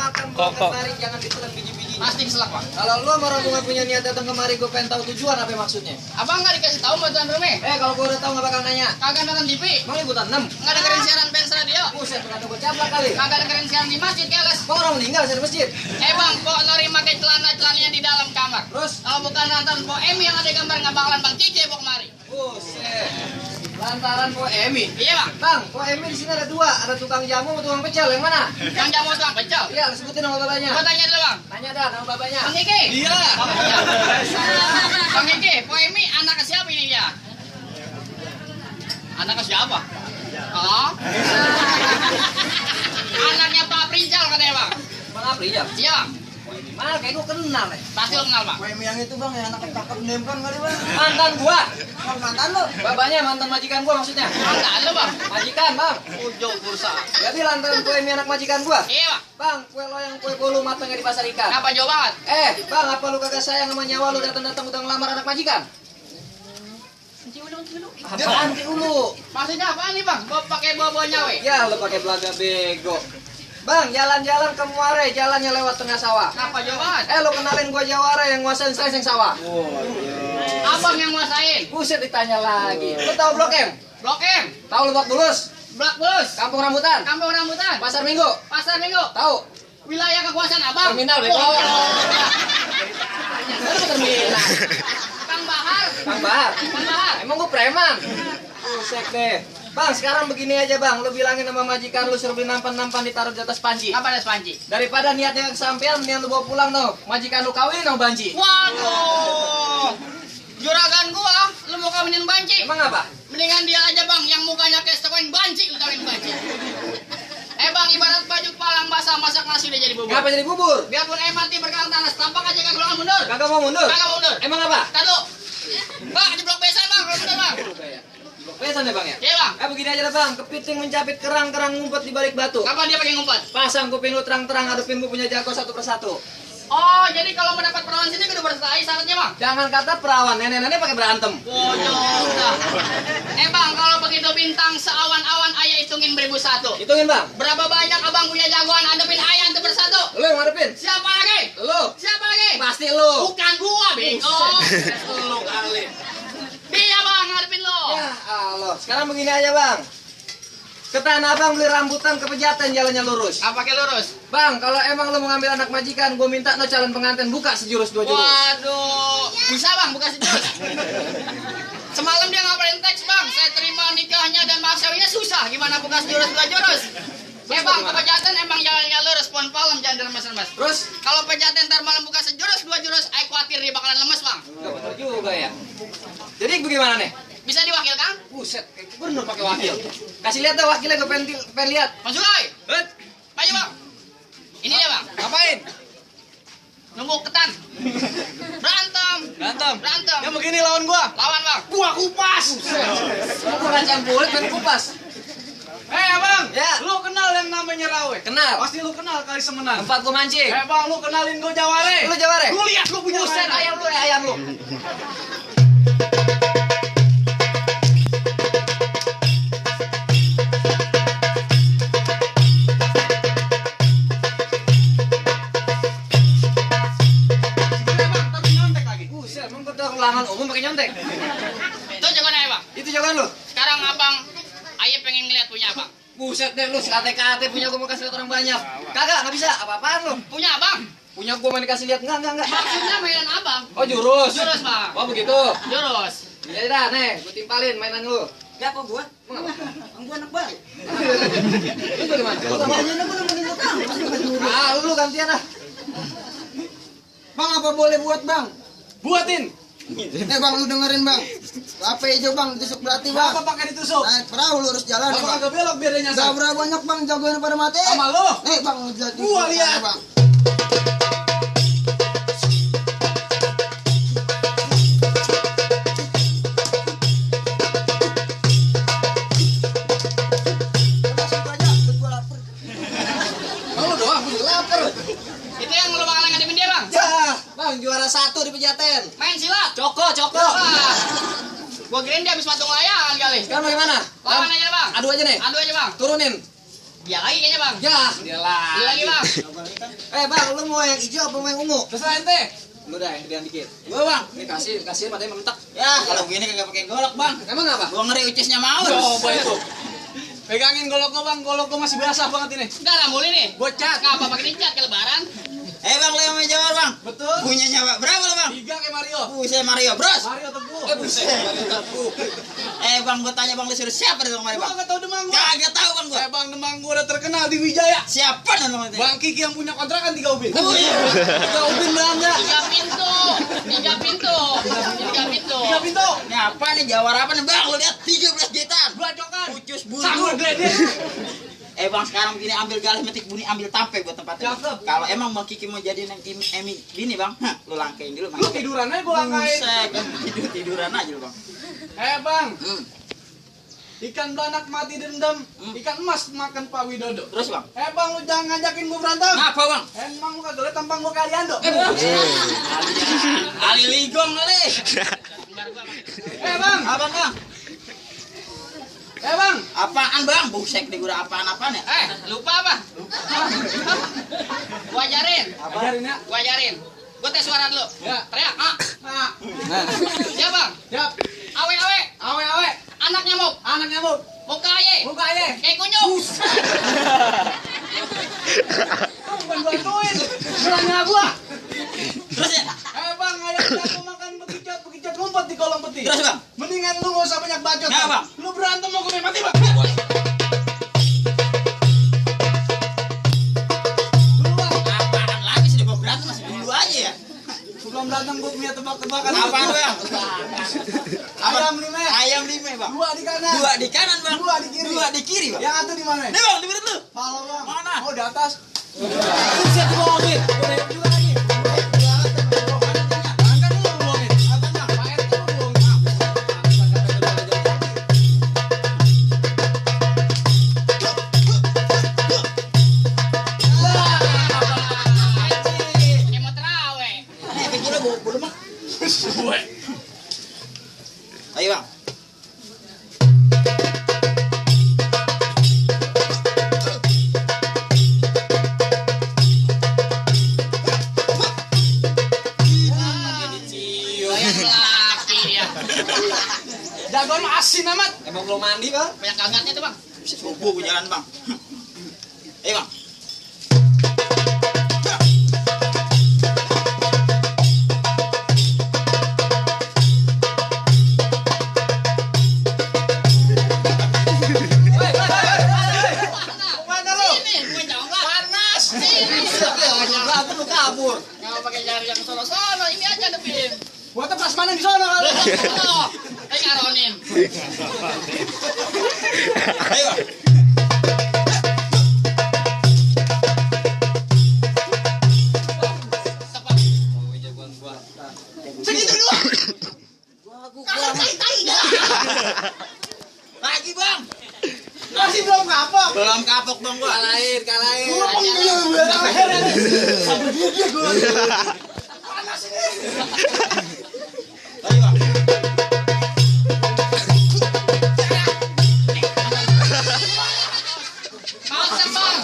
makan Kok. tarik jangan ditelan biji-biji. Pasti selak bang. Kalau lu sama Romo nggak punya niat datang kemari, gue pengen tahu tujuan apa maksudnya. Abang nggak dikasih tahu sama Tuan Rumi? Kalau gue udah tahu nggak bakal nanya. Kagak nonton TV? Emang liputan 6? Nggak dengerin siaran Benz Radio? Buset, kata gue caplak kali. Kagak dengerin siaran di masjid keles? Kok orang meninggal di masjid? Bang, kok Lori pakai celananya di dalam kamar? Terus? Kalau bukan nonton Po Emi yang ada gambar nggak bakalan Bang Cice bawa kemari. Buset. Lantaran Po Emi. Iya bang. Bang, Po Emi di sini ada dua, ada tukang jamu sama tukang pecel, yang mana? Yang jamu tukang pecel. Iya, sebutin nama bapaknya. Gua tanya dulu bang. Tanya dah nama bapaknya. Bang Kiki. Iya. Bang Kiki, Po Emi anak siapa ini dia? Anak siapa? Oh. Anaknya Pak Prinjal katanya bang. Bang Apri ya? Iya. Mana kayak gue kenal ya. Pasti lo kenal bang. Wem yang itu bang, yang anak cakep nemkan kali bang. Mantan gua. Bang mantan lo. Bapaknya mantan majikan gua maksudnya. Enggak lo bang. Majikan, Bang. Ujo bursa. Jadi lantaran Po Emi anak majikan gua. Iya bang. Bang, kue loyang kue bolu matangnya di pasar ikan. Kenapa jauh banget? Bang, apa lu kagak sayang sama nyawa lu datang-datang udah ngelamar anak majikan? Apaan sih ulu? Maksudnya apaan nih bang? Gua pakai bawa nyawe. Ya, lu pakai belaga bego. Bang, jalan-jalan ke Muare, jalannya lewat tengah sawah. Kenapa jauh banget? Lu kenalin gua Jawara yang nguasain seseng sawah. Abang yang nguasain. Buset ditanya lagi. Lu tahu Blok M? Blok M. Tahu Lebak Bulus? Blok Bulus. Kampung Rambutan? Kampung Rambutan. Pasar Minggu? Pasar Minggu. Tahu? Wilayah kekuasaan abang. Terminal bego. Lu terminal. Kang Bahar. Kang Bahar. Kang Bahar. Emang gua preman? Buset deh. Bang, sekarang begini aja bang, lu bilangin sama majikan lu suruh beli nampan-nampan ditaruh di atas panci. Apa ada panci? Daripada niatnya kesampean, mendingan lu bawa pulang tuh. Majikan lu kawin sama banci. Waduh. Juragan gua, lu mau kawinin banci? Emang apa? Mendingan dia aja bang, yang mukanya kayak sekoin banci, lu kawin banci. Bang, ibarat baju palang basah masak nasi udah jadi bubur. Ngapa jadi bubur? Biarpun mati berkalang tanah, tampak aja kagak mau mundur. Kagak mau mundur? Kagak mau mundur. Emang apa? Tadu. Bang, di blok besan bang, kalau mundur bang. Pesan ya bang ya? Iya bang. Begini aja dah bang, kepiting mencapit kerang-kerang ngumpet di balik batu. Kapan dia pakai ngumpet? Pasang kuping lu terang-terang, hadapin gua punya jago satu persatu. Oh, jadi kalau mendapat perawan sini kudu bersaing syaratnya bang? Jangan kata perawan, nenek-nenek pakai berantem. Bodoh. Bang, kalau begitu bintang seawan-awan ayah hitungin 1001. Hitungin bang. Berapa banyak abang punya jagoan hadapin ayah itu bersatu? Lu yang ngadepin? Siapa lagi? Lu. Siapa lagi? Pasti lu. Bukan gua, bego. Lu kali. Dia bang, ngadepin lo. Ya Allah. Sekarang begini aja bang. Ke Tanah Abang beli rambutan ke Pejaten jalannya lurus. Apa pakai lurus? Bang, kalau emang lu mau ngambil anak majikan, gue minta no calon pengantin buka sejurus dua jurus. Waduh. Bisa bang, buka sejurus. Semalam dia ngapain teks bang, saya terima nikahnya dan masawinya susah. Gimana buka sejurus dua jurus? Bang, ke Pejaten emang jalannya lurus, pohon palem jangan lemes-lemes. Terus? Kalau Pejaten ntar malam buka sejurus dua jurus, aku khawatir dia bakalan lemes bang. Gak bener juga ya. Jadi bagaimana nih? Bisa diwakilkan? Buset, kayak gubernur pakai wakil. Kasih lihat dah wakilnya, gue pengen lihat. Mas Sulai, ayo bang. Ini dia bang. Ngapain? Nunggu ketan. Berantem. Berantem. Yang begini lawan gua. Lawan bang. Gua kupas. Lu bukan campur main kupas. Abang, Ya. lu kenal yang namanya Rawe? Kenal. Pasti lu kenal kali semenan. Tempat gua mancing. Bang, lu kenalin gua Jaware. Lu Jaware? Lu lihat gua punya Buset, mainan. ayam lu ya, ayam lu. Buset, emang gua tahu ruangan umum pakai nyontek. Itu jagoan ayah bang. Itu jawaban lu. Sekarang abang, ayah pengen ngeliat punya abang. Buset deh lu, sekate-kate punya gua mau kasih lihat orang banyak. Kagak, nggak bisa. Apa-apaan lu? Punya abang. Punya gua mau dikasih lihat enggak. Maksudnya mainan abang. Oh, jurus. Jurus bang. Oh, begitu. Jurus. Ya dah, nih, gua timpalin mainan lu. Ya kok gua? Emang apa? Gua anak baru. Lu bagaimana? Aja gua nemenin utang. Lu gantian ah. Bang, apa boleh buat bang? Buatin. Bang, lu dengerin bang. Apa hijau bang, tusuk berarti bang. Apa pakai ditusuk? Naik perahu lurus jalan Apa nih bang. kagak belok biar dia nyasar? Gak berapa banyak bang, jagoan pada mati. Sama lu. Bang, lu jadi. Gua lihat. Bang. Oh, lu doang, gua lapar. Itu yang lu bakalan ngadepin dia bang. Ya, bang juara 1 di Pejaten. Main silat. Coko. Wah. Gua kirain dia habis patung layangan kali. Sekarang bagaimana? Lawan aja bang. Adu aja nih. Adu aja bang. Turunin. Dia lagi kayaknya bang. Ya, dia Dia lagi bang. Bang, lu mau yang hijau apa mau yang ungu? Terserah ente. Lu dah yang gedean dikit. Gua bang. Ini kasih padahal mentak. Ya kalau begini kagak pakai golok bang. Emang apa? Gua ngeri ucisnya mau. Coba itu. Pegangin golok gua masih basah banget ini. Enggak lah muli nih. Gua cat. Ngapa pakai dicat ke lebaran? Bang, Leo main jawab bang. Betul. Punyanya Pak. Berapa lo bang? 3 kayak Mario. Buset Mario Bros. Mario teguh. Buset. Bang, gua tanya bang, lu suruh siapa dari kemarin Gua bang? kagak tahu Demang gua. Kagak tahu bang gua. Bang Demang gua udah terkenal di Wijaya. Siapa dan bang? Bang Kiki yang punya kontrakan 3 ubin. Tiga ubin belanja. 3 pintu. 3 pintu. 3 pintu. 3 pintu. Ini apa nih jawara apa nih bang? Lu lihat 13 jutaan. Bacokan. Pucus Sangur bulu. gede. Bang, sekarang begini ambil galih metik buni ambil tampe buat tempatnya. Cakep. Kalau emang bang Kiki mau jadi yang Emi bini bang, lu langkain dulu bang. Lu tiduran aja gua langkain. Buset, tiduran aja lu bang. Bang. Hmm. Ikan belanak mati dendam. Ikan emas makan Pak Widodo. Terus bang? Bang, lu jangan ngajakin gua berantem. Ngapa bang? Emang lu kagak liat tampang gua kayak Aliando. Ali ligong kali. Bang. Abang bang? Bang. Apaan bang? Busek deh gua apaan-apaan ya? Lupa apa? Gua ajarin. Ajarin ya. Gua ajarin. Gua tes suara dulu. Ya. Teriak, ah. Nah. Ya bang. Siap. Awe-awe. Awe. Anak nyamuk. Anak nyamuk. Muka aye. Buka aja. Kayak kunyuk. Bukan bantuin. Serangnya gua. Terus ya? Bang, ayam jago makan bekicot ngumpet di kolong peti. Terus bang? Mendingan lu gak usah banyak bacot. Nggak, Bang. Lu berantem mau gue mati, Bang. Dulu, Bang. Apaan lagi sih gua berantem masih dulu aja ya? Sebelum datang gue punya tebak-tebakan. Apa bang? Ayam lima. Ayam lima bang. 2 di kanan. 2 di kanan bang. 2 di kiri. 2 di kiri bang. Yang satu di mana? Nih bang, di mana lu? Pala, Bang. Mana? Oh, di atas. Buset dibohongin. Udah juga lagi. Angkat dulu buangin. Apa bang? Pak RT lu buangin. Kayak mau terawih. Kecil lu bulu mah. Ayo bang. Kayak laki dia. Jagoan mah asin amat. Emang belum mandi, Bang? Banyak kagatnya tuh bang. Subuh gua jalan bang. Ayo bang. Mana lu? Sini, gue jauh nggak? Panas. Sini. Berantem lu kabur. Nggak pakai jari yang sono-sono, ini aja depin. Gua tuh pas mana di sana kali. Oh, kayak ngaronin. Ayo bang. Tepat. Segitu doang. Lagi bang. Masih belum kapok. Belum kapok bang gua. Kalahin. Gua mau bilang sampai dia gua. Panas ini. Ayo bang. Kawasan bang.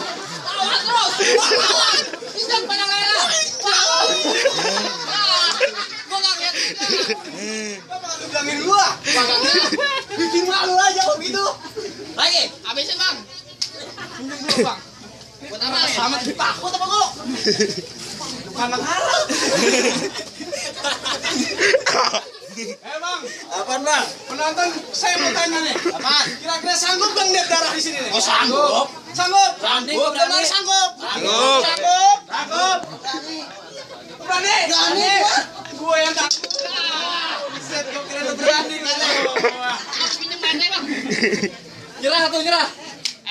Lawan terus. Lawan. Sedang pada lerah. Lawan. Gue nggak lihat juga. Apa lu bilangin gua? Bagangnya. Bikin malu aja kok gitu. Lagi. Habisin bang. Tunjuk dulu, Bang. Buat apa nih? Sama takut apa gua? Anak harap. Bang, Apaan bang? penonton saya mau tanya nih. Apaan? Kira-kira sanggup bang lihat darah di sini nih? Oh sanggup. Sanggup. Sanggup. Benar sanggup. Sanggup. Sanggup. Sanggup. Berani. Berani. Gue yang takut. Buset, gue kira lu berani. Harus pinjem mainnya bang. Nyerah tuh, nyerah.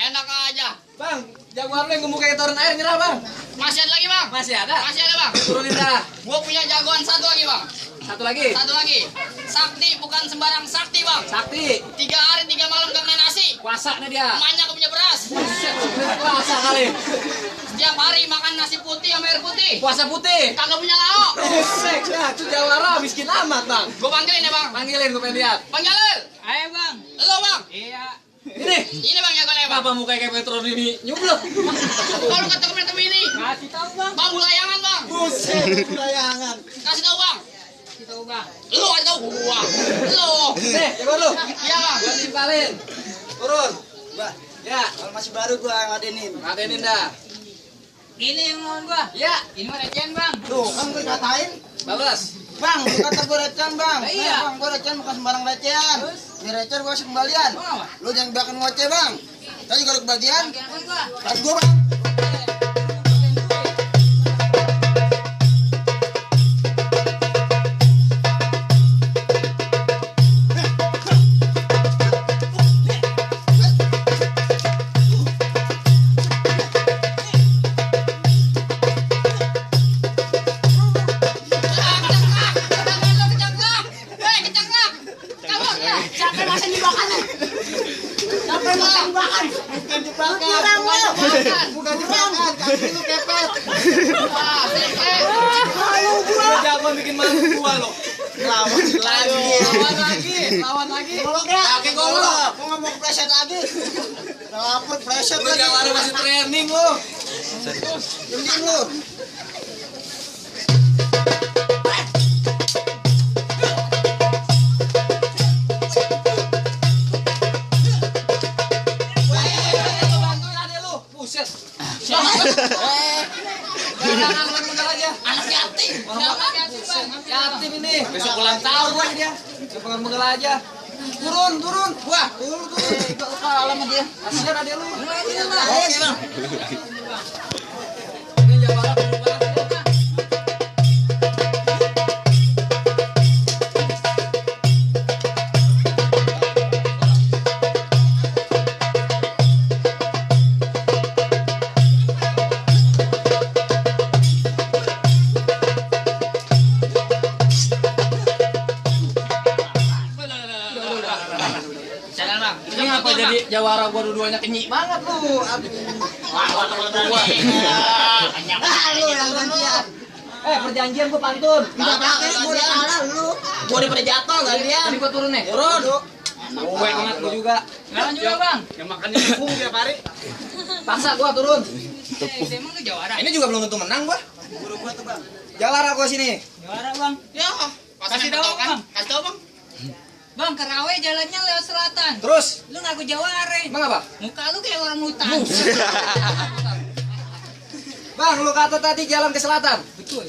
Enak aja. Bang, jagoan lu yang gemuk kayak turun air, nyerah, Bang. Masih ada lagi bang. Masih ada? Masih ada bang. Turunin dah. Gue punya jagoan satu lagi bang. Satu lagi. Satu lagi. Sakti bukan sembarang sakti bang. Sakti. 3 hari 3 malam gak makan nasi. Puasa nih dia. Emaknya gak punya beras. Buset, puasa kali. Setiap hari makan nasi putih sama air putih. Puasa putih. Kagak punya lauk. Buset, nah, itu jawara miskin amat, Bang. Gue panggilin ya bang. Panggilin, gue pengen lihat. Bang Jalil. Ayo bang. Lo bang. Iya. Ini. Ini bang jagoannya bang. Kenapa mukanya kayak Petron ini nyublek? Kalau kata temen-temen ini. Bang, bulayangan bang. Buset, layangan. Kasih tahu bang. Lu kasih tahu gua. Lu. Nih, coba lu. Iya bang. Gua timpalin. Turun. Bah, Ya, kalau masih baru gua ngadenin. ngadenin dah. Ini yang lawan gua. Ya, Ini mah recehan bang. Tuh, kan gua katain. balas. Bang, lu kata gua recehan, Bang. Iya. Bang, gua recehan bukan sembarang recehan. Ini recehan gua kasih kembalian. Mau apa? Lu jangan biarkan ngoceh, Bang. Tadi kalau kebagian, Kira-kira gua. kasih gua, Bang. Bukan jebakan. Bukan jebakan. Kaki lu kepet. Lu jago bikin malu gua lo. Lawan lagi. Golok ya. Kaki golok. Gua nggak mau preset lagi. Dapet preset Lu lagi. Jawara masih training lu. Mending lu. Bantuin adek lu. Buset. Jangan mengal aja. Anak yatim. Yatim ini. Besok ulang tahun lagi dia. Jangan mengal aja. Turun. Wah, turun. Gak kalah sama dia. Kasihan adek lu. Oke, Bang. Ini Jawara perlu banget. Jangan bang. Ini ngapa jadi Jawara gua dua-duanya kenyik banget lu. Aduh. Lu yang gantian. Perjanjian gua pantun. Tidak pakai, gua udah kalah lu. Gua daripada jatuh gantian. Tadi gua turun nih. Turun. Gue banget gua juga. Lawan juga bang. Yang makannya tepung tiap hari. Paksa gua turun. Emang lu Jawara. Ini juga belum tentu menang gua. Guru gua tuh, Bang. Jawara gua sini. Jawara bang. Ya. Kasih tahu bang. Kasih tahu bang. Bang, ke Rawe jalannya lewat selatan. Terus, Lu ngaku Jawara. emang apa? Muka lu kayak orang hutan. Bang, lu kata tadi jalan ke selatan. Betul.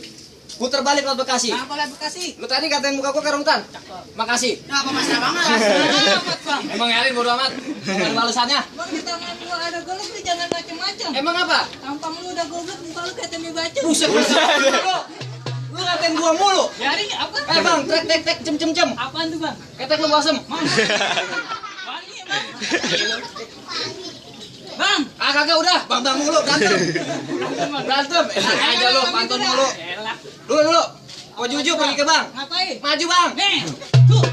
Putar balik ke Bekasi. Apa lah Bekasi? Lu tadi katain muka gua ke Runtan. Makasih. Kenapa masalah banget? Amat bang. Emang Elin bodo amat. Gak ada balasannya. Bang di tangan gua ada golok lu jangan macem-macem. Emang apa? Tampang lu udah goblok, muka lu kayak tempe bacem. Buset. Lu ngatain gua mulu. Jari apa? Bang, tek jem. Apaan tuh bang? Ketek lu basem. Mana? Bani bang. Bang. Kagak udah, bang mulu berantem. Enak aja lu, pantun mulu. Elah. Dulu. Gua jujur pergi ke bang. Ngapain? Maju bang. Nih. Tuh.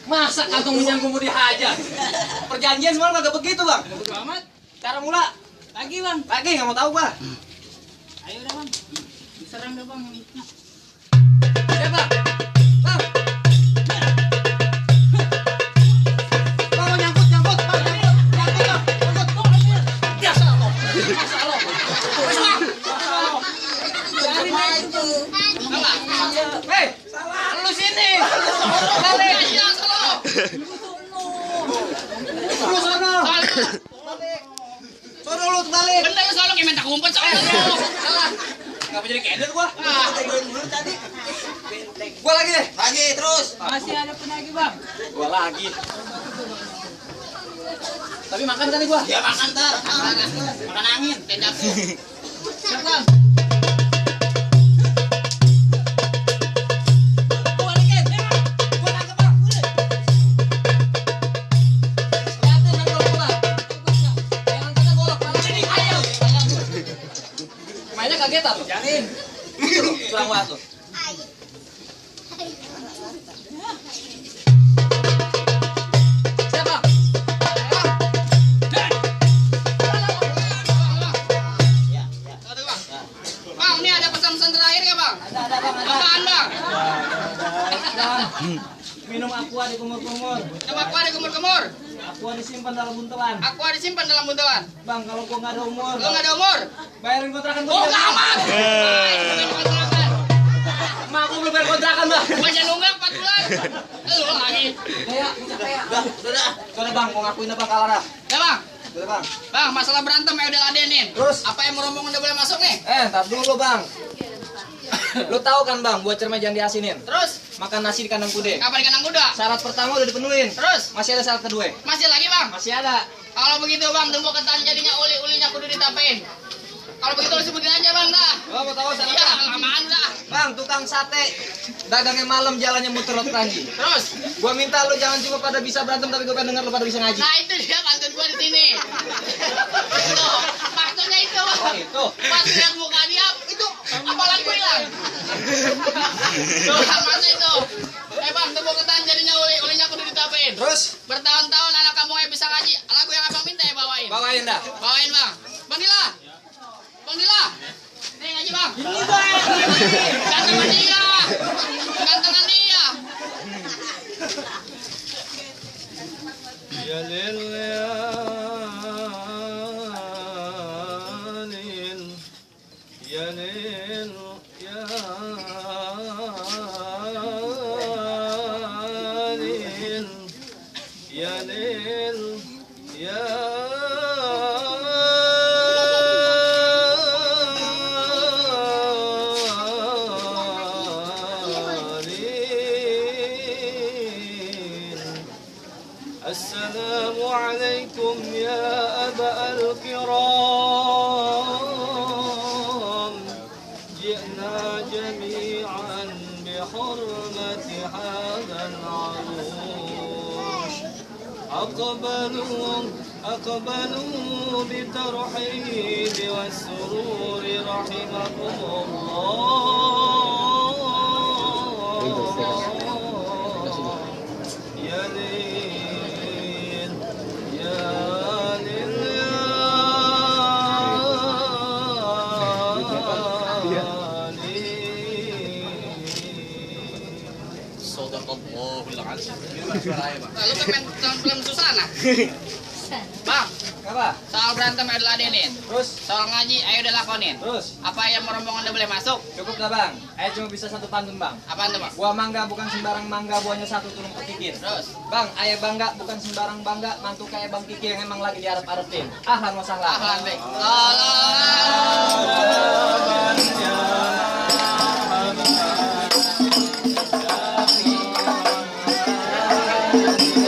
Masa kagak menyangkut mau dihajar? Perjanjian semalam kagak begitu bang. Bodo amat. Cara mula. Lagi bang. Lagi nggak mau tahu gua. Ayo dah bang. Diserang dah bang. Ya bang. Bang. Bang nyangkut. Bang nyangkut. Biasa lo. Hei, lu sini. Balik. Lu sana. Balik. Sono lu balik. Bener lu selalu kayak minta kumpul soalnya. Salah. Ngapa jadi keder gua? Teguin dulu tadi. Gua lagi deh. Lagi terus. Masih ada penagih bang. Gua lagi. Tapi makan tadi gua. Ya makan ntar. Makan angin. Tenda tuh. Siap bang. Mainnya kagetan lu. Jangan. Kurang waktu. Siapa? Bang, ini ada pesan-pesan terakhir ya bang? Ada bang. Apaan bang? bang. Minum aqua di kumur-kumur. Nama aqua di kumur-kumur. Aqua disimpan dalam buntelan. Aqua disimpan dalam buntelan. Bang, kalau gua nggak ada umur, Lo nggak ada umur. bayarin kontrakan gua. Oh, nggak aman. Kontrakan. Mak, aku belum bayar kontrakan bang. Masih nunggak 4 bulan. Lo lagi. Kayak, udah, udah bang, mau ngakuin apa kalah dah? Ya bang. Udah bang. Bang, masalah berantem ya udah ladenin. Terus? Apa yang rombongan udah boleh masuk nih? Ntar dulu bang. Lu tahu kan bang, buat cermai jangan diasinin. Terus? Makan nasi di kandang kude. Apa di kandang kuda? Syarat pertama udah dipenuhin. Terus? Masih ada syarat kedua. Masih lagi bang? Masih ada. Kalau begitu bang, tunggu ketan jadinya uli-ulinya kudu ditapain. Kalau begitu lu sebutin aja bang dah. Oh, mau tahu Iya, syaratnya? lamaan dah. Bang, tukang sate. Dagangnya malam, jalannya muter rot keranji. Terus? Gua minta lu jangan cuma pada bisa berantem, tapi gua pengen denger lu pada bisa ngaji. Nah itu dia pantun gua di sini. Itu, maksudnya itu. Oh, itu. Pas lihat muka dia, itu apalan gue hilang. Tuh, masa itu. Bang, tunggu ketan jadinya ulinya kudu ditapain. Terus? Bertahun-tahun anak kamu yang bisa ngaji, lagu yang abang minta ya bawain. Bawain dah. Bawain bang. Bang Dila. Bang Dila. Nih ngaji bang. Ini bang. Gantengan dia. Gantengan dia. يا ليل يا ليل يا ليل يا ليل يا ليل السلام عليكم يا أبا الكرام جئنا جميعا بحرمة هذا العروش أقبلوا بالترحيب والسرور رحمكم الله يا ليل يا ليل يا ليل Sadaqallahul azim. Lalu kan film susah nah. Bang, Apa? soal berantem ayo diladenin. Terus? Soal ngaji ayo dilakonin. Terus? Apa yang rombongan udah boleh masuk? Cukup dah bang. Ayo cuma bisa satu pantun bang. Apaan tuh bang? Buah mangga bukan sembarang mangga, buahnya satu tulung petikin. Terus? Bang, ayah bangga bukan sembarang bangga, mantu kayak Bang Kiki yang emang lagi diarep-arepin. Ahlan wa sahlan. Ahlan baik. Salam. يا